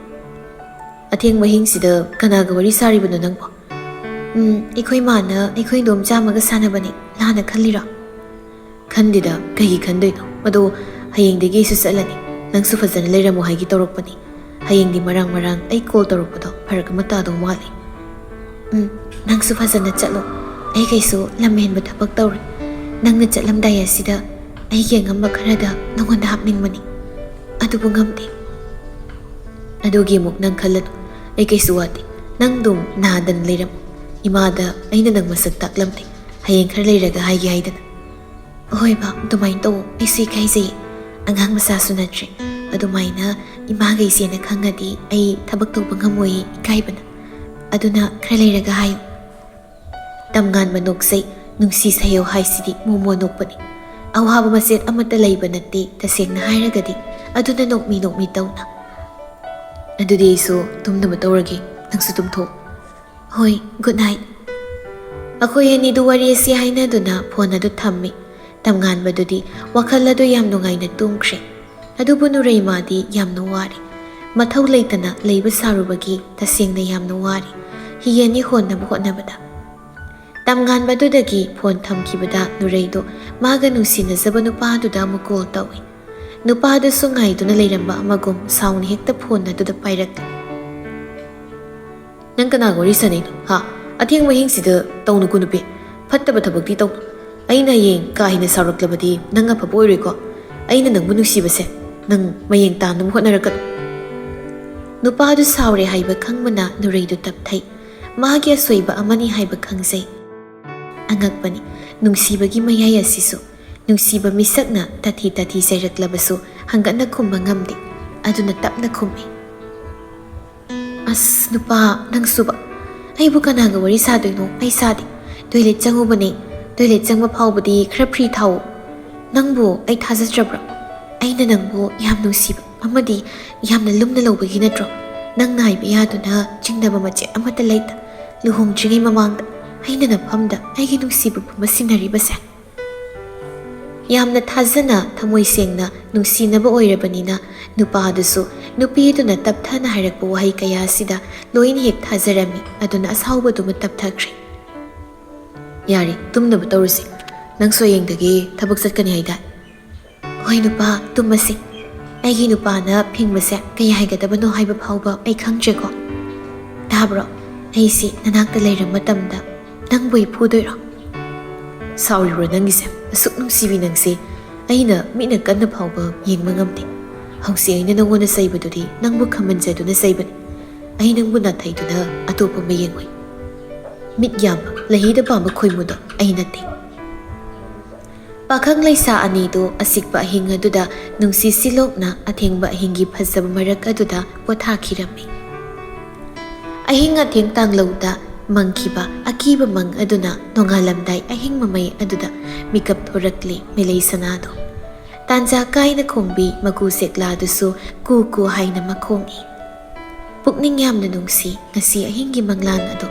"ꯑꯊꯦꯡꯕ ꯑꯍꯤꯡꯁꯤꯗ ꯀꯅꯥꯒ ꯋꯥꯔꯤ ꯁꯥꯔꯤꯕꯅꯣ ꯅꯪꯕꯣ?" "ꯎꯝ, ꯑꯩꯈꯣꯏ ꯃꯥꯅ ꯑꯩꯈꯣꯏ ꯏꯗꯣꯝꯆꯥ ꯑꯃꯒ ꯁꯥꯟꯅꯕꯅꯤ, ꯂꯥꯟꯅ ꯈꯜꯂꯤꯔꯣ?" "ꯈꯟꯗꯦꯗ, ꯀꯩꯒꯤ ꯈꯟꯗꯣꯏꯅꯣ? ꯑꯗꯣ ꯍꯌꯦꯡꯗꯒꯤ ꯑꯩꯁꯨ ꯆꯠꯂꯅꯤ꯫ ꯅꯪꯁꯨ ꯐꯖꯅ ꯂꯩꯔꯝꯃꯣ ꯍꯥꯏꯒꯦ ꯇꯧꯔꯛꯄꯅꯤ꯫ ꯍꯌꯦꯡꯗꯤ ꯃꯔꯥꯡ ꯃꯔꯥꯡ ꯑꯩ ꯀꯣꯜ ꯇꯧꯔꯛꯄꯗꯣ ꯐꯔꯛ ꯑꯃ ꯇꯥꯗꯧ ꯃꯥꯜꯂꯤ꯫" "ꯎꯝ, ꯅꯪꯁꯨ ꯐꯖꯅ ꯆꯠꯂꯣ꯫ ꯑꯩ ꯀꯩꯁꯨ ꯂꯝꯍꯦꯟꯕ ꯊꯕꯛ ꯇꯧꯔꯣꯏ꯫ ꯅꯪꯅ ꯆꯠꯂꯝꯗꯥꯏ ꯑꯁꯤꯗ ꯑꯩꯒꯤ ꯑꯉꯝꯕ ꯈꯔꯗ ꯅꯉꯣꯟꯗ ꯍꯥꯞꯅꯤꯡꯕꯅꯤ꯫ ꯑꯗꯨꯕꯨ ꯉꯝꯗꯦ꯫" "ꯑꯗꯨꯒꯤ ꯑꯃꯨꯛ ꯅꯪ ꯈꯜꯂꯅꯨ꯫ ꯑꯩ ꯀꯩꯁꯨ ꯋꯥꯗꯦ꯫ ꯅꯪ ꯑꯗꯨꯝ ꯅꯥꯗꯅ ꯂꯩꯔꯝꯃꯨ꯫ ꯏꯃꯥꯗ ꯑꯩꯅ ꯅꯪ ꯃꯁꯛ ꯇꯥꯛꯂꯝꯗꯦ꯫ ꯍꯌꯦꯡ ꯈꯔ ꯂꯩꯔꯒ ꯍꯥꯏꯒꯦ ꯍꯥꯏꯗꯅ꯫" "ꯍꯣꯏ ꯕꯥ, ꯑꯗꯨꯃꯥꯏꯅ ꯇꯧ꯫ ꯑꯩꯁꯨ ꯏꯀꯥꯏꯖꯩꯌꯦ꯫ ꯑꯉꯥꯡ ꯃꯆꯥꯁꯨ ꯅꯠꯇ꯭ꯔꯦ꯫ ꯑꯗꯨꯃꯥꯏꯅ ꯏꯃꯥꯒ ꯏꯆꯦꯅ ꯈꯪꯉꯗꯤ ꯑꯩ ꯊꯕꯛ ꯇꯧꯕ ꯉꯝꯃꯣꯏꯌꯦ, ꯏꯀꯥꯏꯕꯅ꯫ ꯑꯗꯨꯅ ꯈꯔ ꯂꯩꯔꯒ ꯍꯥꯏꯌꯨ꯫" ꯇꯝꯉꯥꯟꯕ ꯅꯣꯛꯆꯩ꯫ ꯅꯨꯡꯁꯤ ꯁꯩꯌꯧ ꯍꯥꯏꯁꯤꯗꯤ ꯃꯣꯃꯣ ꯅꯣꯛꯄꯅꯤ꯫ ꯑꯋꯥꯕ ꯃꯆꯦꯠ ꯑꯃꯠꯇ ꯂꯩꯕ ꯅꯠꯇꯦ, ꯇꯁꯦꯡꯅ ꯍꯥꯏꯔꯒꯗꯤ꯫ ꯑꯗꯨꯅ ꯅꯣꯛꯃꯤ ꯅꯣꯛꯃꯤ ꯇꯧꯅ꯫ "ꯑꯗꯨꯗꯤ ꯑꯩꯁꯨ ꯇꯨꯝꯅꯕ ꯇꯧꯔꯒꯦ, ꯅꯪꯁꯨ ꯇꯨꯝꯊꯣꯛ꯫" "ꯍꯣꯏ, ꯒꯨꯗ ꯅꯥꯏꯠ꯫" ꯃꯈꯣꯏ ꯑꯅꯤꯗꯨ ꯋꯥꯔꯤ ꯑꯁꯤ ꯍꯥꯏꯅꯗꯨꯅ ꯐꯣꯟ ꯑꯗꯨ ꯊꯝꯃꯤ꯫ ꯇꯝꯉꯥꯟꯕꯗꯨꯗꯤ ꯋꯥꯈꯜ ꯑꯗꯨ ꯌꯥꯝ ꯅꯨꯡꯉꯥꯏꯅ ꯇꯨꯝꯈ꯭ꯔꯦ꯫ ꯑꯗꯨꯕꯨ ꯅꯨꯔꯩꯃꯥꯗꯤ ꯌꯥꯝꯅ ꯋꯥꯔꯤ꯫ ꯃꯊꯧ ꯂꯩꯇꯅ ꯂꯩꯕ ꯁꯥꯔꯨꯕꯒꯤ ꯇꯁꯦꯡꯅ ꯌꯥꯝꯅ ꯋꯥꯔꯤ꯫ ꯍꯤ ꯑꯅꯤ ꯍꯣꯟꯅꯕ ꯍꯣꯠꯅꯕꯗ꯫ ꯇꯝꯉꯥꯟꯕꯗꯨꯗꯒꯤ ꯐꯣꯟ ꯊꯝꯈꯤꯕꯗ ꯅꯨꯔꯩꯗꯨ ꯃꯥꯒ ꯅꯨꯡꯁꯤꯅꯖꯕ ꯅꯨꯄꯥꯗꯨꯗ ꯑꯃꯨꯛ ꯀꯣꯜ ꯇꯧꯏ꯫ ꯅꯨꯄꯥꯗꯨꯁꯨ ꯉꯥꯏꯗꯨꯅ ꯂꯩꯔꯝꯕ ꯑꯃꯒꯨꯝ ꯁꯥꯎꯅ ꯍꯦꯛꯇ ꯐꯣꯟ ꯑꯗꯨꯗ ꯄꯥꯏꯔꯛꯂꯦ꯫ "ꯅꯪ ꯀꯅꯥꯒ ꯋꯥꯔꯤ ꯁꯥꯟꯅꯩꯅꯣ, ꯍꯥ? ꯑꯊꯦꯡꯕ ꯑꯍꯤꯡꯁꯤꯗ ꯇꯧꯅꯨꯀꯣ ꯅꯨꯄꯤ꯫ ꯐꯠꯇꯕ ꯊꯕꯛꯇꯤ ꯇꯧꯅꯨ꯫ ꯑꯩꯅ ꯍꯌꯦꯡ ꯀꯥ ꯍꯦꯟꯅ ꯁꯥꯎꯔꯛꯂꯕꯗꯤ ꯅꯪ ꯑꯐꯕ ꯑꯣꯏꯔꯣꯏꯀꯣ꯫ ꯑꯩꯅ ꯅꯪꯕꯨ ꯅꯨꯡꯁꯤꯕꯁꯦ ꯅꯪ ꯃꯌꯦꯡ ꯇꯥꯅꯕ ꯍꯣꯠꯅꯔꯛꯀꯅꯨ꯫" ꯅꯨꯄꯥꯗꯨ ꯁꯥꯎꯔꯦ ꯍꯥꯏꯕ ꯈꯪꯕꯅ ꯅꯨꯔꯩꯗꯨ ꯇꯞꯊꯩ꯫ ꯃꯥꯒꯤ ꯑꯁꯣꯏꯕ ꯑꯃꯅꯤ ꯍꯥꯏꯕ ꯈꯪꯖꯩ꯫ ꯑꯉꯛꯄꯅꯤ, ꯅꯨꯡꯁꯤꯕꯒꯤ ꯃꯌꯥꯏ ꯑꯁꯤꯁꯨ꯫ ꯅꯨꯡꯁꯤꯕ ꯃꯤꯁꯛꯅ ꯇꯥꯊꯤ ꯇꯥꯊꯤ ꯆꯩꯔꯛꯂꯕꯁꯨ ꯍꯪꯒꯠꯅ ꯈꯨꯝꯕ ꯉꯝꯗꯦ꯫ ꯑꯗꯨꯅ ꯇꯞꯅ ꯈꯨꯝꯃꯤ꯫ "ꯑꯁ, ꯅꯨꯄꯥ, ꯅꯪꯁꯨꯕ꯫ ꯑꯩꯕꯨ ꯀꯅꯥꯒ ꯋꯥꯔꯤ ꯁꯥꯗꯣꯏꯅꯣ? ꯑꯩ ꯁꯥꯗꯦ꯫ ꯇꯣꯏꯂꯦꯠ ꯆꯪꯉꯨꯕꯅꯦ꯫ ꯇꯣꯏꯂꯦꯠ ꯆꯪꯕ ꯐꯥꯎꯕꯗꯤ ꯈꯔ ꯐ꯭ꯔꯤ ꯊꯥꯎꯑꯣ꯫ ꯅꯪꯕꯨ ꯑꯩ ꯊꯥꯖꯗ꯭ꯔꯕ꯭ꯔꯣ? ꯑꯩꯅ ꯅꯪꯕꯨ ꯌꯥꯝ ꯅꯨꯡꯁꯤꯕ ꯑꯃꯗꯤ ꯌꯥꯝꯅ ꯂꯨꯝꯅ ꯂꯧꯕꯒꯤ ꯅꯠꯇ꯭ꯔꯣ? ꯅꯪ ꯉꯥꯏꯕ ꯌꯥꯗꯨꯅ ꯆꯤꯡꯅꯕ ꯃꯆꯦꯠ ꯑꯃꯠꯇ ꯂꯩꯇ ꯂꯨꯍꯣꯡꯗ꯭ꯔꯤꯉꯩ ꯃꯃꯥꯡꯗ ꯑꯩꯅ ꯅꯐꯝꯗ ꯑꯩꯒꯤ ꯅꯨꯡꯁꯤꯕ ꯄꯨꯝꯕ ꯁꯤꯟꯅꯔꯤꯕꯁꯦ?" ꯌꯥꯝꯅ ꯊꯥꯖꯅ, ꯊꯃꯣꯏ ꯁꯦꯡꯅ ꯅꯨꯡꯁꯤꯅꯕ ꯑꯣꯏꯔꯕꯅꯤꯅ, ꯅꯨꯄꯥꯗꯨꯁꯨ ꯅꯨꯄꯤꯗꯨꯅ ꯇꯞꯊꯅ ꯍꯥꯏꯔꯛꯄ ꯋꯥꯍꯩ ꯀꯌꯥꯁꯤꯗ ꯂꯣꯏꯅ ꯍꯦꯛ ꯊꯥꯖꯔꯝꯃꯤ꯫ ꯑꯗꯨꯅ ꯑꯁꯥꯎꯕꯗꯨꯃ ꯇꯞꯊꯈ꯭ꯔꯦ꯫ "ꯌꯥꯔꯦ, ꯇꯨꯝꯅꯕ ꯇꯧꯔꯁꯤ꯫ ꯅꯪꯁꯨ ꯍꯌꯦꯡꯗꯒꯤ ꯊꯕꯛ ꯆꯠꯀꯅꯤ ꯍꯥꯏꯗꯥꯏ?" "ꯍꯣꯏ ꯅꯨꯄꯥ, ꯇꯨꯝꯃꯁꯤ꯫ ꯑꯩꯒꯤ ꯅꯨꯄꯥꯅ ꯐꯤꯡꯕꯁꯦ ꯀꯩ ꯍꯥꯏꯒꯗꯕꯅꯣ ꯍꯥꯏꯕ ꯐꯥꯎꯕ ꯑꯩ ꯈꯪꯗ꯭ꯔꯦꯀꯣ꯫ ꯇꯥꯕ꯭ꯔꯣ? ꯑꯩꯁꯤ ꯅꯅꯥꯛꯇ ꯂꯩꯔ ꯃꯇꯝꯗ ꯅꯪꯕꯨ ꯑꯩ ꯐꯨꯗꯣꯏꯔꯣ?" "ꯁꯥꯎꯔꯤꯕ꯭ꯔꯣ ꯅꯪꯒꯤꯁꯦ? ꯑꯁꯨꯛ ꯅꯨꯡꯁꯤꯕꯤ ꯅꯪꯁꯦ ꯑꯩꯅ ꯃꯤꯠꯅ ꯀꯟꯅ ꯐꯥꯎꯕ ꯌꯦꯡꯕ ꯉꯝꯗꯦ꯫ ꯍꯧꯖꯤꯛ ꯑꯩꯅ ꯅꯪꯉꯣꯟꯗ ꯆꯩꯕꯗꯨꯗꯤ ꯅꯪꯕꯨ ꯈꯝꯍꯟꯖꯗꯨꯅ ꯆꯩꯕꯅꯤ꯫ ꯑꯩ ꯅꯪꯕꯨ ꯅꯥꯊꯩꯗꯨꯅ ꯑꯇꯣꯞꯄ ꯑꯃ ꯌꯦꯡꯉꯨꯏ꯫ ꯃꯤꯠ ꯌꯥꯝꯕ, ꯂꯩꯍꯩꯗ ꯄꯥꯝꯕ ꯈꯣꯏꯃꯨꯗꯣ ꯑꯩ ꯅꯠꯇꯦ꯫" ꯄꯥꯈꯪ ꯂꯩꯁꯥ ꯑꯅꯤꯗꯨ ꯑꯁꯤꯛꯄ ꯑꯍꯤꯡ ꯑꯗꯨꯗ ꯅꯨꯡꯁꯤ ꯁꯤꯂꯣꯛꯅ ꯑꯊꯦꯡꯕ ꯑꯍꯤꯡꯒꯤ ꯐꯖꯕ ꯃꯔꯛ ꯑꯗꯨꯗ ꯄꯣꯊꯥꯈꯤꯔꯝꯃꯤ꯫ ꯑꯍꯤꯡ ꯑꯊꯦꯡ ꯇꯥꯡꯂꯧꯗ ꯃꯪꯈꯤꯕ ꯑꯀꯤꯕ ꯃꯪ ꯑꯗꯨꯅ ꯅꯣꯡꯉꯥꯜꯂꯝꯗꯥꯏ ꯑꯍꯤꯡ ꯃꯃꯩ ꯑꯗꯨꯗ ꯃꯤꯀꯞ ꯊꯣꯔꯛꯂꯤ ꯃꯦꯂꯩ ꯁꯅꯥꯗꯣ꯫ ꯇꯥꯟꯖꯥ ꯀꯥꯏꯅ ꯈꯣꯡꯕꯤ ꯃꯀꯨ ꯁꯦꯛꯂꯥꯗꯨꯁꯨ ꯀꯨ ꯀꯨ ꯍꯥꯏꯅ ꯃꯈꯣꯡꯏ꯫ ꯄꯨꯛꯅꯤꯡ ꯌꯥꯝꯅ ꯅꯨꯡꯁꯤ ꯉꯁꯤ ꯑꯍꯤꯡꯒꯤ ꯃꯪꯂꯥꯟ ꯑꯗꯣ꯫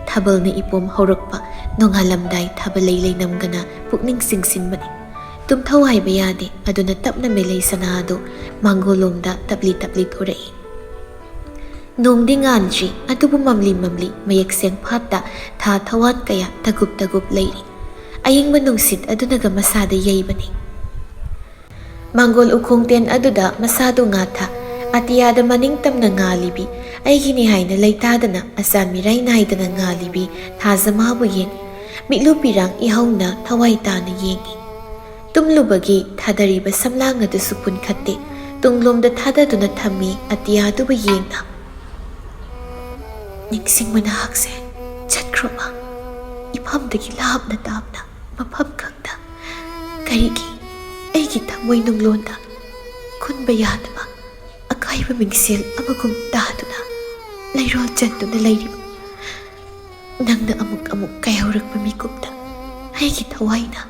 ꯊꯥꯕꯜꯅ ꯏꯄꯣꯝ ꯍꯧꯔꯛꯄ ꯅꯣꯡꯉꯥꯜꯂꯝꯗꯥꯏ ꯊꯥꯕꯜꯂꯩ ꯂꯩꯅꯝꯒꯅ ꯄꯨꯛꯅꯤꯡ ꯆꯤꯡꯁꯤꯟꯕꯅꯤ꯫ ꯇꯨꯝꯊꯧ ꯍꯥꯏꯕ ꯌꯥꯗꯦ꯫ ꯑꯗꯨꯅ ꯇꯞꯅ ꯃꯦꯂꯩ ꯁꯅꯥ ꯑꯗꯨ ꯃꯥꯡꯒꯣꯜꯂꯣꯝꯗ ꯇꯞꯂꯤ ꯇꯞꯂꯤ ꯊꯣꯔꯛꯏ꯫ ꯅꯣꯡꯗꯤ ꯉꯥꯟꯗ꯭ꯔꯤ, ꯑꯗꯨꯕꯨ ꯃꯝꯂꯤ ꯃꯝꯂꯤ ꯃꯌꯦꯛ ꯁꯦꯡ ꯐꯥꯠꯇ ꯊꯥ ꯊꯋꯥꯟ ꯀꯌꯥ ꯇꯒꯨꯞ ꯇꯒꯨꯞ ꯂꯩꯔꯤ꯫ ꯑꯌꯤꯡꯕ ꯅꯨꯡꯁꯤꯠ ꯑꯗꯨꯅꯒ ꯃꯁꯥꯗ ꯌꯩꯕꯅꯤ꯫ ꯃꯥꯡꯒꯣꯜ ꯎꯈꯣꯡꯇꯦꯟ ꯑꯗꯨꯗ ꯃꯁꯥꯗꯨ ꯉꯥꯊ, ꯑꯇꯤꯌꯥꯗ ꯃꯅꯤꯡ ꯇꯝꯅ ꯉꯥꯜꯂꯤꯕꯤ, ꯑꯩꯒꯤꯅꯤ ꯍꯥꯏꯅ ꯂꯩꯇꯥꯗꯅ ꯑꯆꯥꯟ ꯃꯤꯔꯥꯏ ꯅꯥꯏꯗꯅ ꯉꯥꯜꯂꯤꯕꯤ ꯊꯥꯖꯃꯥꯕꯨ ꯌꯦꯡꯏ꯫ ꯃꯤꯠꯂꯨ ꯄꯤꯔꯥꯡ ꯏꯍꯧꯅ ꯊꯋꯥꯏ ꯇꯥꯅ ꯌꯦꯡꯏ꯫ ꯇꯨꯝꯂꯨꯕꯒꯤ ꯊꯥꯗꯔꯤꯕ ꯁꯝꯂꯥꯡ ꯑꯗꯨꯁꯨ ꯄꯨꯟꯈꯠꯇꯦ꯫ ꯇꯨꯡꯂꯣꯝꯗ ꯊꯥꯗꯗꯨꯅ ꯊꯝꯃꯤ ꯑꯇꯤꯌꯥꯗꯨꯕꯨ ꯌꯦꯡꯅ꯫ ꯅꯤꯡꯁꯤꯡꯕ ꯅꯍꯥꯛꯁꯦ ꯆꯠꯈ꯭ꯔꯕ? ꯏꯐꯝꯗꯒꯤ ꯂꯥꯞꯅ ꯇꯥꯞꯅ ꯃꯐꯝ ꯈꯪꯗ꯫ ꯀꯔꯤꯒꯤ ꯑꯩꯒꯤ ꯊꯃꯣꯏ ꯅꯨꯡꯂꯣꯟꯗ ꯈꯨꯟꯕ ꯌꯥꯗꯕ ꯑꯀꯥꯏꯕ ꯃꯤꯡꯁꯦꯜ ꯑꯃꯒꯨꯝ ꯇꯥꯗꯨꯅ ꯂꯩꯔꯣꯜ ꯆꯟꯗꯨꯅ ꯂꯩꯔꯤꯕ? ꯅꯪꯅ ꯑꯃꯨꯛ ꯑꯃꯨꯛ ꯀꯥꯏꯍꯧꯔꯛꯄ ꯃꯤꯀꯨꯞꯇ ꯑꯩꯒꯤ ꯊꯋꯥꯏꯅ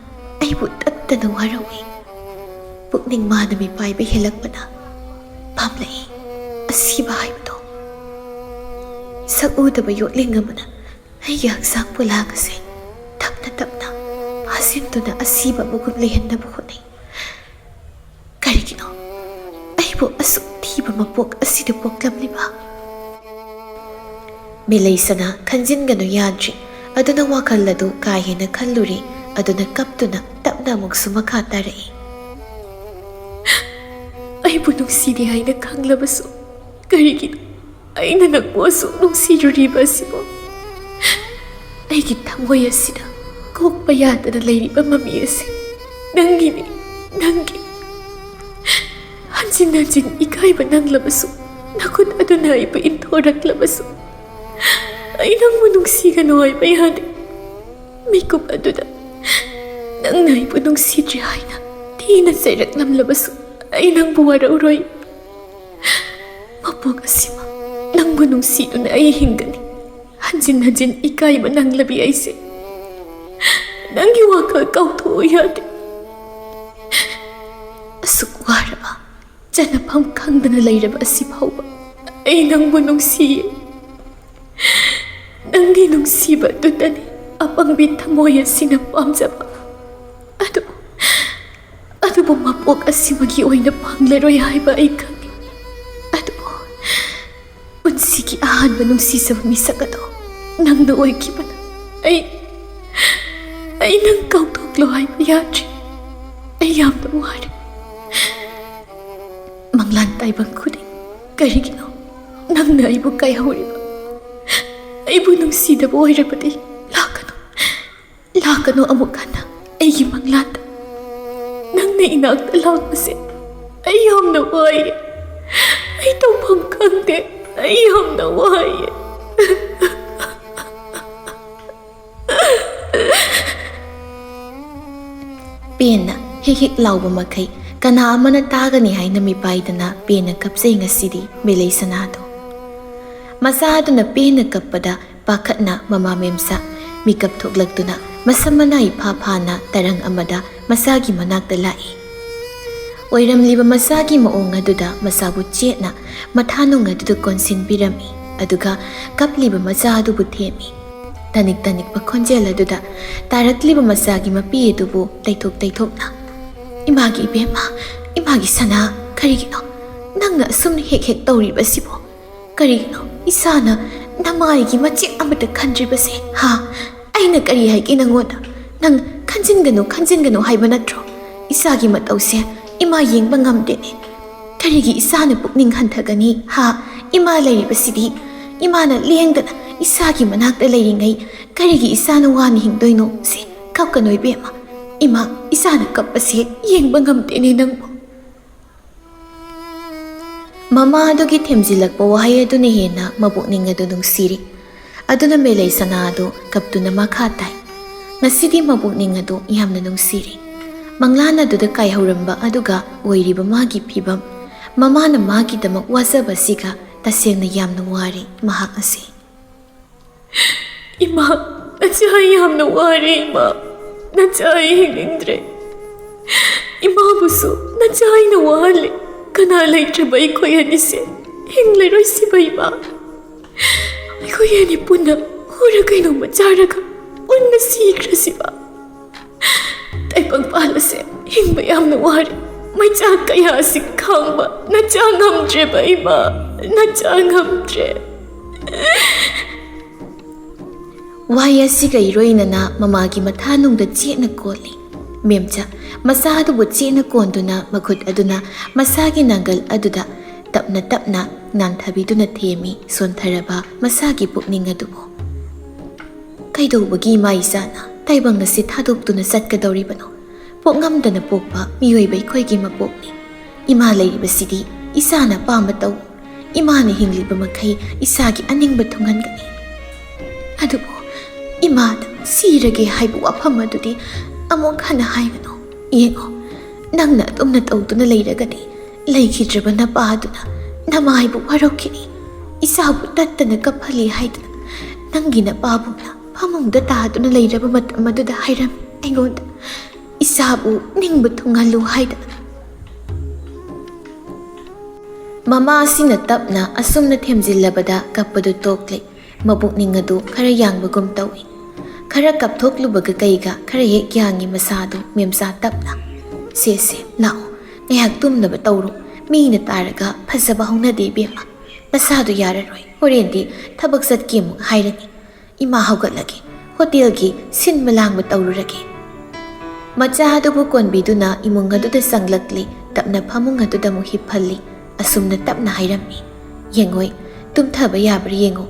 ꯑꯩꯕꯨ ꯇꯠꯇꯅ ꯋꯥꯔꯧꯏ꯫ ꯄꯨꯛꯅꯤꯡ ꯃꯥꯅ ꯃꯤꯄꯥꯏꯕ ꯍꯦꯜꯂꯛꯄꯅ ꯄꯥꯝꯂꯛꯏ꯫ ꯑꯁꯤꯕ ꯍꯥꯏꯕꯗꯣ꯫ ꯁꯛ ꯎꯗꯕ ꯌꯣꯠꯂꯤꯡ ꯑꯃꯅ ꯑꯩꯒꯤ ꯍꯛꯆꯥꯡ ꯄꯣꯂꯥꯡ ꯑꯁꯦ ꯇꯞꯅ ꯇꯞꯅ ꯁꯤꯟꯗꯨꯅ ꯑꯁꯤꯕ ꯑꯃꯒꯨꯝ ꯂꯩꯍꯟꯅꯕ ꯍꯣꯠꯅꯩ꯫ ꯀꯔꯤꯒꯤꯅꯣ ꯑꯩꯕꯨ ꯑꯁꯨꯛ ꯊꯤꯕ ꯃꯄꯣꯛ ꯑꯁꯤꯗ ꯄꯣꯛꯂꯝꯂꯤꯕ? ꯃꯦꯂꯩꯁꯅꯥ ꯈꯟꯖꯤꯟꯒꯅꯨ ꯌꯥꯗ꯭ꯔꯤ꯫ ꯑꯗꯨꯅ ꯋꯥꯈꯜ ꯑꯗꯨ ꯀꯥ ꯍꯦꯟꯅ ꯈꯜꯂꯨꯔꯦ꯫ ꯑꯗꯨꯅ ꯀꯞꯇꯨꯅ ꯇꯞꯅ ꯑꯃꯨꯛꯁꯨ ꯃꯈꯥ ꯇꯥꯔꯛꯏ꯫ ꯑꯩꯕꯨ ꯅꯨꯡꯁꯤꯗꯦ ꯍꯥꯏꯅ ꯈꯪꯂꯕꯁꯨ ꯀꯔꯤꯒꯤꯅꯣ ꯑꯩꯅ ꯅꯪꯕꯨ ꯑꯁꯨꯛ ꯅꯨꯡꯁꯤꯔꯨꯔꯤꯕ ꯑꯁꯤꯕꯨ? ꯑꯩꯒꯤ ꯊꯃꯣꯏ ꯑꯁꯤꯗ ꯀꯣꯛꯄ ꯌꯥꯗꯅ ꯂꯩꯔꯤꯕ ꯃꯃꯤ ꯑꯁꯤ ꯅꯪꯒꯤꯅꯤ, ꯅꯪꯒꯤ꯫ ꯍꯟꯖꯤꯟ ꯍꯟꯖꯤꯟ ꯏꯀꯥꯏꯕ ꯅꯪꯂꯕꯁꯨ, ꯅꯈꯨꯠ ꯑꯗꯨꯅ ꯑꯩꯕꯨ ꯏꯟꯊꯣꯔꯛꯂꯕꯁꯨ, ꯑꯩ ꯅꯪꯕꯨ ꯅꯨꯡꯁꯤꯒꯅꯨ ꯍꯥꯏꯕ ꯌꯥꯗꯦ꯫ ꯃꯤꯀꯨꯞ ꯑꯗꯨꯗ ꯅꯪꯅ ꯑꯩꯕꯨ ꯅꯨꯡꯁꯤꯗ꯭ꯔꯦ ꯍꯥꯏꯅ ꯊꯤꯅ ꯆꯩꯔꯛꯂꯝꯂꯕꯁꯨ, ꯑꯩ ꯅꯪꯕꯨ ꯋꯥꯔꯧꯔꯣꯏ꯫ ꯃꯄꯣꯛ ꯑꯁꯤꯃ ꯅꯪꯕꯨ ꯅꯨꯡꯁꯤꯗꯨꯅ ꯑꯩ ꯍꯤꯡꯒꯅꯤ꯫ ꯍꯟꯖꯤꯟ ꯍꯟꯖꯤꯟ ꯏꯀꯥꯏꯕ ꯅꯪꯂꯕꯤ ꯑꯩꯁꯦ ꯅꯪꯒꯤ ꯋꯥꯈꯜ ꯀꯥꯎꯊꯣꯛꯎ ꯌꯥꯗꯦ꯫ ꯑꯁꯨꯛ ꯋꯥꯔꯕ, ꯆꯠꯅꯐꯝ ꯈꯪꯗꯅ ꯂꯩꯔꯕ ꯑꯁꯤ ꯐꯥꯎꯕ ꯑꯩ ꯅꯪꯕꯨ ꯅꯨꯡꯁꯤꯌꯦ꯫ ꯅꯪꯒꯤ ꯅꯨꯡꯁꯤꯕ ꯑꯗꯨꯇꯅꯤ ꯑꯄꯪꯕꯤ ꯊꯃꯣꯏ ꯑꯁꯤꯅ ꯄꯥꯝꯖꯕ꯫ ꯑꯗꯨꯕꯨ, ꯑꯗꯨꯕꯨ ꯃꯄꯣꯛ ꯑꯁꯤꯃꯒꯤ ꯑꯣꯏꯅ ꯐꯪꯂꯔꯣꯏ ꯍꯥꯏꯕ ꯑꯩ ꯈꯪꯏ꯫ ꯑꯗꯨꯕꯨ ꯄꯨꯟꯁꯤꯒꯤ ꯑꯍꯥꯟꯕ ꯅꯨꯡꯁꯤꯖꯕ ꯃꯤꯁꯛ ꯑꯗꯣ ꯅꯪꯅ ꯑꯣꯏꯈꯤꯕꯅ ꯑꯩ, ꯑꯩ ꯅꯪ ꯀꯥꯎꯊꯣꯛꯂꯣ ꯍꯥꯏꯕ ꯌꯥꯗ꯭ꯔꯦ꯫ ꯑꯩ ꯌꯥꯝꯅ ꯋꯥꯔꯦ꯫ ꯃꯪꯂꯥꯟ ꯇꯥꯏꯕꯪ ꯈꯨꯗꯤꯡ ꯀꯔꯤꯒꯤꯅꯣ ꯅꯪꯅ ꯑꯩꯕꯨ ꯀꯥꯏꯍꯧꯔꯤꯕ? ꯑꯩꯕꯨ ꯅꯨꯡꯁꯤꯗꯕ ꯑꯣꯏꯔꯕꯗꯤ ꯂꯥꯛꯀꯅꯨ, ꯂꯥꯛꯀꯅꯨ ꯑꯃꯨꯛ ꯍꯟꯅ ꯑꯩꯒꯤ ꯃꯪꯂꯥꯟꯗ꯫ ꯅꯪꯅ ꯏꯅꯥꯛꯇ ꯂꯥꯛꯄꯁꯦ ꯑꯩ ꯌꯥꯝꯅ ꯋꯥꯏꯌꯦ꯫ ꯑꯩ ꯇꯧꯐꯝ ꯈꯪꯗꯦ꯫ ꯑꯩ ꯌꯥꯝꯅ ꯋꯥꯏꯌꯦ꯫ ꯄꯦꯟꯅ ꯍꯤꯛ ꯍꯤꯛ ꯂꯥꯎꯕ ꯃꯈꯩ ꯀꯅꯥ ꯑꯃꯅ ꯇꯥꯒꯅꯤ ꯍꯥꯏꯅ ꯃꯤꯄꯥꯏꯗꯅ ꯄꯦꯟꯅ ꯀꯞꯆꯩ ꯉꯁꯤꯗꯤ ꯃꯦꯂꯩ ꯁꯅꯥꯗꯣ꯫ ꯃꯆꯥ ꯑꯗꯨꯅ ꯄꯦꯟꯅ ꯀꯞꯄꯗ ꯄꯥꯈꯠꯅ ꯃꯃꯥ ꯃꯦꯝꯆꯥ ꯃꯤꯀꯞ ꯊꯣꯛꯂꯛꯇꯨꯅ ꯃꯁꯝ ꯃꯅꯥ ꯏꯐꯥ ꯐꯥꯅ ꯇꯔꯪ ꯑꯃꯗ ꯃꯆꯥꯒꯤ ꯃꯅꯥꯛꯇ ꯂꯥꯛꯏ꯫ ꯑꯣꯏꯔꯝꯂꯤꯕ ꯃꯆꯥꯒꯤ ꯃꯑꯣꯡ ꯑꯗꯨꯗ ꯃꯆꯥꯕꯨ ꯆꯦꯠꯅ ꯃꯊꯥꯅꯨꯡ ꯑꯗꯨꯗ ꯀꯣꯟꯁꯤꯟꯕꯤꯔꯝꯃꯤ꯫ ꯑꯗꯨꯒ ꯀꯞꯂꯤꯕ ꯃꯆꯥ ꯑꯗꯨꯕꯨ ꯊꯦꯝꯃꯤ꯫ ꯇꯅꯤꯛ ꯇꯅꯤꯛꯄ ꯈꯣꯟꯖꯦꯜ ꯑꯗꯨꯗ ꯇꯥꯔꯛꯂꯤꯕ ꯃꯆꯥꯒꯤ ꯃꯄꯤ ꯑꯗꯨꯕꯨ ꯇꯩꯊꯣꯛ ꯇꯩꯊꯣꯛꯅ, "ꯏꯃꯥꯒꯤ ꯏꯕꯦꯝꯃ, ꯏꯃꯥꯒꯤ ꯁꯅꯥ, ꯀꯔꯤꯒꯤꯅꯣ ꯅꯪꯅ ꯑꯁꯨꯝꯅ ꯍꯦꯛ ꯍꯦꯛ ꯇꯧꯔꯤꯕꯁꯤꯕꯣ? ꯀꯔꯤꯒꯤꯅꯣ ꯏꯁꯥꯅ ꯅꯃꯥꯏꯒꯤ ꯃꯆꯦꯠ ꯑꯃꯠꯇ ꯈꯟꯗ꯭ꯔꯤꯕꯁꯦ? ꯍꯥ? ꯑꯩꯅ ꯀꯔꯤ ꯍꯥꯏꯒꯦ ꯅꯪꯉꯣꯟꯗ? ꯅꯪ ꯈꯟꯖꯤꯟꯒꯅꯨ, ꯈꯟꯖꯤꯟꯒꯅꯨ ꯍꯥꯏꯕ ꯅꯠꯇ꯭ꯔꯣ? ꯏꯆꯥꯒꯤ ꯃꯇꯧꯁꯦ ꯏꯃꯥ ꯌꯦꯡꯕ ꯉꯝꯗꯦꯅꯦ꯫ ꯀꯔꯤꯒꯤ ꯏꯆꯥꯅ ꯄꯨꯛꯅꯤꯡ ꯍꯟꯊꯒꯅꯤ? ꯍꯥ? ꯏꯃꯥ ꯂꯩꯔꯤꯕꯁꯤꯗꯤ, ꯏꯃꯥꯅ ꯂꯦꯡꯗꯅ ꯏꯆꯥꯒꯤ ꯃꯅꯥꯛꯇ ꯂꯩꯔꯤꯉꯩ ꯀꯔꯤꯒꯤ ꯏꯆꯥꯅ ꯋꯥꯅ ꯍꯤꯡꯗꯣꯏꯅꯣ? ꯁꯦ, ꯀꯞꯀꯅꯨ ꯏꯕꯦꯝꯃ꯫ ꯏꯃꯥ, ꯏꯆꯥꯅ ꯀꯞꯄꯁꯦ ꯌꯦꯡꯕ ꯉꯝꯗꯦꯅꯦ ꯅꯪꯕꯨ꯫" ꯃꯃꯥ ꯑꯗꯨꯒꯤ ꯊꯦꯝꯖꯤꯜꯂꯛꯄ ꯋꯥꯍꯩ ꯑꯗꯨꯅ ꯍꯦꯟꯅ ꯃꯕꯨꯛꯅꯤꯡ ꯑꯗꯨ ꯅꯨꯡꯁꯤꯔꯤ꯫ ꯑꯗꯨꯅ ꯃꯦꯂꯩ ꯁꯅꯥ ꯑꯗꯨ ꯀꯞꯇꯨꯅ ꯃꯈꯥ ꯇꯥꯏ꯫ ꯉꯁꯤꯗꯤ ꯃꯕꯨꯛꯅꯤꯡ ꯑꯗꯨ ꯌꯥꯝꯅ ꯅꯨꯡꯁꯤꯔꯤ꯫ ꯃꯪꯂꯥꯟ ꯑꯗꯨꯗ ꯀꯥꯏꯍꯧꯔꯝꯕ ꯑꯗꯨꯒ ꯑꯣꯏꯔꯤꯕ ꯃꯥꯒꯤ ꯐꯤꯕꯝ, ꯃꯃꯥꯅ ꯃꯥꯒꯤꯗꯃꯛ ꯋꯥꯖꯕꯁꯤꯒ ꯇꯁꯦꯡꯅ ꯌꯥꯝꯅ ꯋꯥꯔꯦ ꯃꯍꯥꯛ ꯑꯁꯤ꯫ "ꯏꯃꯥ, ꯅꯆꯥ, ꯑꯩ ꯌꯥꯝꯅ ꯋꯥꯔꯦ ꯏꯃꯥ꯫ ꯅꯆꯥ, ꯑꯩ ꯍꯤꯡꯅꯤꯡꯗ꯭ꯔꯦ꯫ ꯏꯃꯥꯕꯨꯁꯨ ꯅꯆꯥ ꯑꯩꯅ ꯋꯥꯍꯜꯂꯦ꯫ ꯀꯅꯥ ꯂꯩꯇ꯭ꯔꯕ ꯑꯩꯈꯣꯏ ꯑꯅꯤꯁꯦ ꯍꯤꯡꯂꯔꯣꯏꯁꯤꯕ ꯏꯃꯥ꯫ ꯑꯩꯈꯣꯏ ꯑꯅꯤ ꯄꯨꯟꯅ ꯍꯨꯔ ꯀꯩꯅꯣꯝꯃ ꯆꯥꯔꯒ ꯄꯨꯟꯅ ꯁꯤꯈ꯭ꯔꯁꯤꯕ꯫ ꯇꯥꯏꯕꯪꯄꯥꯜ ꯑꯁꯦ ꯍꯤꯡꯕ ꯌꯥꯝꯅ ꯋꯥꯔꯦ꯫ ꯃꯩꯆꯥꯛ ꯀꯌꯥ ꯑꯁꯤ ꯈꯥꯡꯕ ꯅꯆꯥ ꯉꯝꯗ꯭ꯔꯦꯕ ꯏꯃꯥ, ꯅꯆꯥ ꯉꯝꯗ꯭ꯔꯦ꯫" ꯋꯥꯍꯩ ꯑꯁꯤꯒ ꯏꯔꯣꯏꯅꯅ ꯃꯃꯥꯒꯤ ꯃꯊꯥꯅꯨꯡꯗ ꯆꯦꯠꯅ ꯀꯣꯜꯂꯤ꯫ ꯃꯦꯝꯆꯥ ꯃꯆꯥ ꯑꯗꯨꯕꯨ ꯆꯦꯠꯅ ꯀꯣꯟꯗꯨꯅ ꯃꯈꯨꯠ ꯑꯗꯨꯅ ꯃꯁꯥꯒꯤ ꯅꯥꯒꯜ ꯑꯗꯨꯗ ꯇꯞꯅ ꯇꯞꯅ ꯅꯥꯟꯊꯕꯤꯗꯨꯅ ꯊꯦꯝꯃꯤ ꯁꯣꯟꯊꯔꯕ ꯃꯁꯥꯒꯤ ꯄꯨꯛꯅꯤꯡ ꯑꯗꯨꯕꯨ꯫ ꯀꯩꯗꯧꯕꯒꯤ ꯏꯃꯥ ꯏꯆꯥꯅ ꯇꯥꯏꯕꯪ ꯑꯁꯤ ꯊꯥꯗꯣꯛꯇꯨꯅ ꯆꯠꯀꯗꯧꯔꯤꯕꯅꯣ? ꯄꯣꯛꯉꯝꯗꯅ ꯄꯣꯛꯄ ꯃꯤꯑꯣꯏꯕ ꯑꯩꯈꯣꯏꯒꯤ ꯃꯄꯣꯛꯅꯤ꯫ ꯏꯃꯥ ꯂꯩꯔꯤꯕꯁꯤꯗꯤ ꯏꯆꯥꯅ ꯑꯄꯥꯝꯕ ꯇꯧ꯫ ꯏꯃꯥꯅ ꯍꯤꯡꯂꯤꯕ ꯃꯈꯩ ꯏꯆꯥꯒꯤ ꯑꯅꯤꯡꯕ ꯊꯨꯡꯍꯟꯒꯅꯤ꯫ ꯑꯗꯨꯕꯨ ꯏꯃꯥꯗ ꯁꯤꯔꯒꯦ ꯍꯥꯏꯕ ꯋꯥꯐꯝ ꯑꯗꯨꯗꯤ ꯑꯃꯨꯛ ꯍꯟꯅ ꯍꯥꯏꯒꯅꯨ꯫ ꯌꯦꯡꯉꯣ, ꯅꯪꯅ ꯑꯗꯨꯝꯅ ꯇꯧꯗꯨꯅ ꯂꯩꯔꯒꯗꯤ ꯂꯩꯈꯤꯗ꯭ꯔꯕ ꯅꯄꯥ ꯑꯗꯨꯅ ꯅꯃꯥꯏꯕꯨ ꯋꯥꯔꯧꯈꯤꯅꯤ꯫ ꯏꯆꯥꯕꯨ ꯇꯠꯇꯅ ꯀꯞꯍꯜꯂꯤ ꯍꯥꯏꯗꯨꯅ ꯅꯪꯒꯤ ꯅꯄꯥꯕꯨꯡꯅ ꯐꯃꯨꯡꯗ ꯇꯥꯗꯨꯅ ꯂꯩꯔꯕ ꯃꯇꯝ ꯑꯗꯨꯗ ꯍꯥꯏꯔꯝꯃꯤ ꯑꯩꯉꯣꯟꯗ, "ꯏꯆꯥꯕꯨ ꯅꯤꯡꯕ ꯊꯨꯡꯍꯜꯂꯨ" ꯍꯥꯏꯗꯅ꯫ ꯃꯃꯥ ꯑꯁꯤꯅ ꯇꯞꯅ ꯑꯁꯨꯝꯅ ꯊꯦꯝꯖꯤꯜꯂꯕꯗ ꯀꯞꯄꯗꯨ ꯇꯣꯛꯂꯦ꯫ ꯃꯄꯨꯛꯅꯤꯡ ꯑꯗꯨ ꯈꯔ ꯌꯥꯡꯕꯒꯨꯝ ꯇꯧꯏ꯫ ꯈꯔ ꯀꯞꯊꯣꯛꯂꯨꯕꯒ ꯀꯩꯒ ꯈꯔ ꯍꯦꯛ ꯌꯥꯡꯉꯤ ꯃꯁꯥꯗꯨ ꯃꯦꯝꯆꯥ ꯇꯞꯅ꯫ "ꯁꯦ ꯁꯦ, ꯂꯥꯛꯑꯣ, ꯉꯥꯏꯍꯥꯛ ꯇꯨꯝꯅꯕ ꯇꯧꯔꯣ꯫ ꯃꯤꯅ ꯇꯥꯔꯒ ꯐꯖꯕ ꯍꯧꯅꯗꯦ ꯏꯕꯦꯝꯃ꯫ ꯅꯁꯥꯗꯨ ꯌꯥꯔꯔꯣꯏ꯫ ꯍꯣꯔꯦꯟꯗꯤ ꯊꯕꯛ ꯆꯠꯀꯦ ꯑꯃꯨꯛ ꯍꯥꯏꯔꯅꯤ꯫ ꯏꯃꯥ ꯍꯧꯒꯠꯂꯒꯦ꯫ ꯍꯣꯇꯦꯜꯒꯤ ꯁꯤꯟꯕ ꯂꯥꯡꯕ ꯇꯧꯔꯨꯔꯒꯦ꯫" ꯃꯆꯥ ꯑꯗꯨꯕꯨ ꯀꯣꯟꯕꯤꯗꯨꯅ ꯏꯃꯨꯡ ꯑꯗꯨꯗ ꯆꯪꯂꯛꯂꯤ꯫ ꯇꯞꯅ ꯐꯃꯨꯡ ꯑꯗꯨꯗ ꯑꯃꯨꯛ ꯍꯤꯞꯍꯜꯂꯤ꯫ ꯑꯁꯨꯝꯅ ꯇꯞꯅ ꯍꯥꯏꯔꯝꯃꯤ, "ꯌꯦꯡꯉꯣꯏ, ꯇꯨꯝꯊꯕ ꯌꯥꯕ꯭ꯔꯥ ꯌꯦꯡꯉꯣ꯫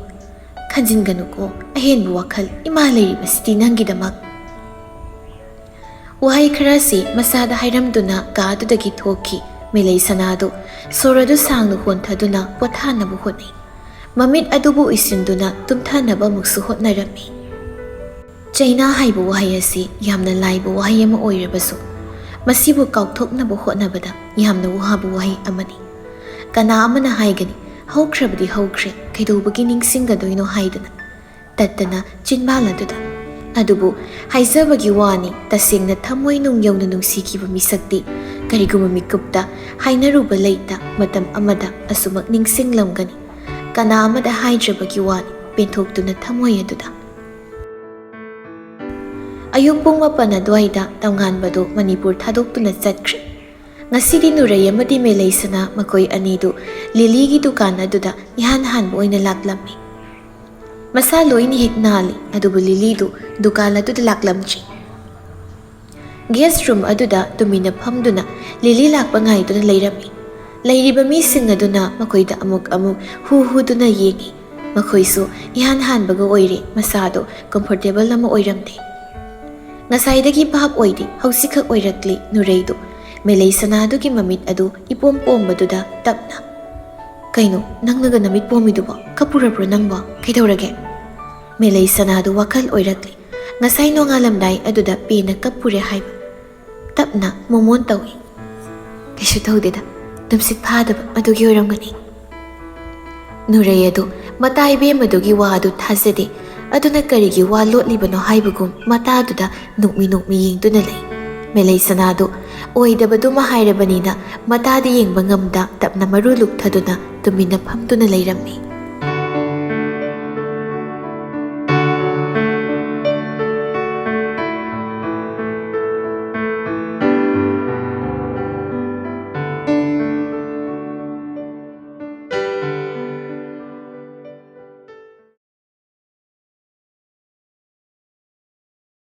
ꯈꯟꯖꯤꯟꯒꯅꯨꯀꯣ, ꯑꯍꯦꯟꯕ ꯋꯥꯈꯜ꯫ ꯏꯃꯥ ꯂꯩꯔꯤꯕꯁꯤꯗꯤ ꯅꯪꯒꯤꯗꯃꯛ꯫" ꯋꯥꯍꯩ ꯈꯔꯁꯤ ꯃꯆꯥꯗ ꯍꯥꯏꯔꯝꯗꯨꯅ ꯀꯥ ꯑꯗꯨꯗꯒꯤ ꯊꯣꯛꯈꯤ꯫ ꯃꯦꯂꯩ ꯁꯅꯥꯗꯨ ꯁꯣꯔ ꯑꯗꯨ ꯁꯥꯡꯅ ꯍꯣꯟꯊꯗꯨꯅ ꯄꯣꯊꯥꯅꯕ ꯍꯣꯠꯅꯩ꯫ ꯃꯃꯤꯠ ꯑꯗꯨꯕꯨ ꯎꯏꯁꯤꯟꯗꯨꯅ ꯇꯨꯝꯊꯅꯕ ꯑꯃꯨꯛꯁꯨ ꯍꯣꯠꯅꯔꯝꯃꯤ꯫ ꯆꯩꯅꯥ ꯍꯥꯏꯕ ꯋꯥꯍꯩ ꯑꯁꯤ ꯌꯥꯝꯅ ꯂꯥꯏꯕ ꯋꯥꯍꯩ ꯑꯃ ꯑꯣꯏꯔꯕꯁꯨ, ꯃꯁꯤꯕꯨ ꯀꯥꯎꯊꯣꯛꯅꯕ ꯍꯣꯠꯅꯕꯗ ꯌꯥꯝꯅ ꯋꯥꯕ ꯋꯥꯍꯩ ꯑꯃꯅꯤ꯫ ꯀꯅꯥ ꯑꯃꯅ ꯍꯥꯏꯒꯅꯤ, "ꯍꯧꯈ꯭ꯔꯕꯗꯤ ꯍꯧꯈ꯭ꯔꯦ, ꯀꯩꯗꯧꯕꯒꯤ ꯅꯤꯡꯁꯤꯡꯒꯗꯣꯏꯅꯣ?" ꯍꯥꯏꯗꯅ ꯇꯠꯇꯅ ꯆꯤꯟꯕꯥꯜ ꯑꯗꯨꯗ꯫ ꯑꯗꯨꯕꯨ ꯍꯥꯏꯖꯕꯒꯤ ꯋꯥꯅꯤ, ꯇꯁꯦꯡꯅ ꯊꯃꯣꯏ ꯅꯨꯡ ꯌꯧꯅ ꯅꯨꯡꯁꯤꯈꯤꯕ ꯃꯤꯁꯛꯇꯤ ꯀꯔꯤꯒꯨꯝꯕ ꯃꯤꯀꯨꯞꯇ ꯍꯥꯏꯅꯔꯨꯕ ꯂꯩꯇ ꯃꯇꯝ ꯑꯃꯗ ꯑꯁꯨꯃꯛ ꯅꯤꯡꯁꯤꯡꯂꯝꯒꯅꯤ꯫ ꯀꯅꯥ ꯑꯃꯗ ꯍꯥꯏꯗ꯭ꯔꯕꯒꯤ ꯋꯥꯅꯤ, ꯄꯦꯟꯊꯣꯛꯇꯨꯅ ꯊꯃꯣꯏ ꯑꯗꯨꯗ꯫ ꯑꯌꯨꯛ ꯄꯨꯡ ꯃꯥꯄꯟ ꯑꯗꯨꯋꯥꯏꯗ ꯇꯝꯉꯥꯟꯕꯗꯨ ꯃꯅꯤꯄꯨꯔ ꯊꯥꯗꯣꯛꯇꯨꯅ ꯆꯠꯈ꯭ꯔꯦ꯫ ꯉꯁꯤꯗꯤ ꯅꯨꯔꯩ ꯑꯃꯗꯤ ꯃꯦꯂꯩꯁꯅꯥ ꯃꯈꯣꯏ ꯑꯅꯤꯗꯨ ꯂꯤꯂꯤꯒꯤ ꯗꯨꯀꯥꯟ ꯑꯗꯨꯗ ꯏꯍꯥꯟ ꯍꯥꯟꯕ ꯑꯣꯏꯅ ꯂꯥꯛꯂꯝꯃꯤ꯫ ꯃꯁꯥ ꯂꯣꯏꯅ ꯍꯦꯛ ꯅꯥꯜꯂꯤ, ꯑꯗꯨꯕꯨ ꯂꯤꯂꯤꯗꯨ ꯗꯨꯀꯥꯟ ꯑꯗꯨꯗ ꯂꯥꯛꯂꯝꯗ꯭ꯔꯤ꯫ ꯒꯦꯁ ꯔꯨꯝ ꯑꯗꯨꯗ ꯇꯨꯃꯤꯟꯅ ꯐꯝꯗꯨꯅ ꯂꯤꯂꯤ ꯂꯥꯛꯄ ꯉꯥꯏꯗꯨꯅ ꯂꯩꯔꯝꯃꯤ꯫ ꯂꯩꯔꯤꯕ ꯃꯤꯁꯤꯡ ꯑꯗꯨꯅ ꯃꯈꯣꯏꯗ ꯑꯃꯨꯛ ꯑꯃꯨꯛ ꯍꯨ ꯍꯨꯗꯨꯅ ꯌꯦꯡꯉꯤ꯫ ꯃꯈꯣꯏꯁꯨ ꯏꯍꯥꯟ ꯍꯥꯟꯕꯒ ꯑꯣꯏꯔꯦ, ꯃꯁꯥꯗꯣ ꯀꯝꯐꯣꯔꯇꯦꯕꯜ ꯑꯃ ꯑꯣꯏꯔꯝꯗꯦ꯫ ꯉꯁꯥꯏꯗꯒꯤ ꯚꯥꯞ ꯑꯣꯏꯗꯦ, ꯍꯧꯖꯤꯛꯈꯛ ꯑꯣꯏꯔꯛꯂꯤ ꯅꯨꯔꯩꯗꯨ꯫ ꯃꯦꯂꯩ ꯁꯅꯥꯗꯨꯒꯤ ꯃꯃꯤꯠ ꯑꯗꯨ ꯏꯄꯣꯝ ꯄꯣꯝꯕꯗꯨꯗ ꯇꯞꯅ, "ꯀꯩꯅꯣ ꯅꯪꯅꯒ ꯅꯃꯤꯠ ꯄꯣꯝꯃꯤꯗꯨꯕꯣ? ꯀꯞꯄꯨꯔꯕ꯭ꯔꯣ ꯅꯪꯕꯣ? ꯀꯩꯗꯧꯔꯒꯦ?" ꯃꯦꯂꯩ ꯁꯅꯥꯗꯨ ꯋꯥꯈꯜ ꯑꯣꯏꯔꯛꯂꯤ꯫ ꯉꯁꯥꯏ ꯅꯣꯡꯉꯥꯜꯂꯝꯗꯥꯏ ꯑꯗꯨꯗ ꯄꯦꯅ ꯀꯞꯄꯨꯔꯦ ꯍꯥꯏꯕ꯫ ꯇꯞꯅ ꯃꯣꯃꯣꯟ ꯇꯧꯏ꯫ "ꯀꯩꯁꯨ ꯇꯧꯗꯦꯗ, ꯇꯨꯝꯁꯤꯠ ꯐꯥꯗꯕ ꯑꯗꯨꯒꯤ ꯑꯣꯏꯔꯝꯒꯅꯤ꯫" ꯅꯨꯔꯩ ꯑꯗꯨ ꯃꯇꯥ ꯏꯕꯦꯝꯃꯗꯨꯒꯤ ꯋꯥ ꯑꯗꯨ ꯊꯥꯖꯗꯦ꯫ ꯑꯗꯨꯅ ꯀꯔꯤꯒꯤ ꯋꯥ ꯂꯣꯠꯂꯤꯕꯅꯣ ꯍꯥꯏꯕꯒꯨꯝ ꯃꯇꯥꯗꯨꯗ ꯅꯣꯛꯃꯤ ꯅꯣꯛꯃꯤ ꯌꯦꯡꯗꯨꯅ ꯂꯩ꯫ ꯃꯦꯂꯩ ꯁꯅꯥꯗꯨ ꯑꯣꯏꯗꯕꯗꯨꯃ ꯍꯥꯏꯔꯕꯅꯤꯅ ꯃꯇꯥꯗ ꯌꯦꯡꯕ ꯉꯝꯗ ꯇꯞꯅ ꯃꯔꯨ ꯂꯨꯛꯊꯗꯨꯅ ꯇꯨꯃꯤꯟꯅ ꯐꯝꯗꯨꯅ ꯂꯩꯔꯝꯃꯤ꯫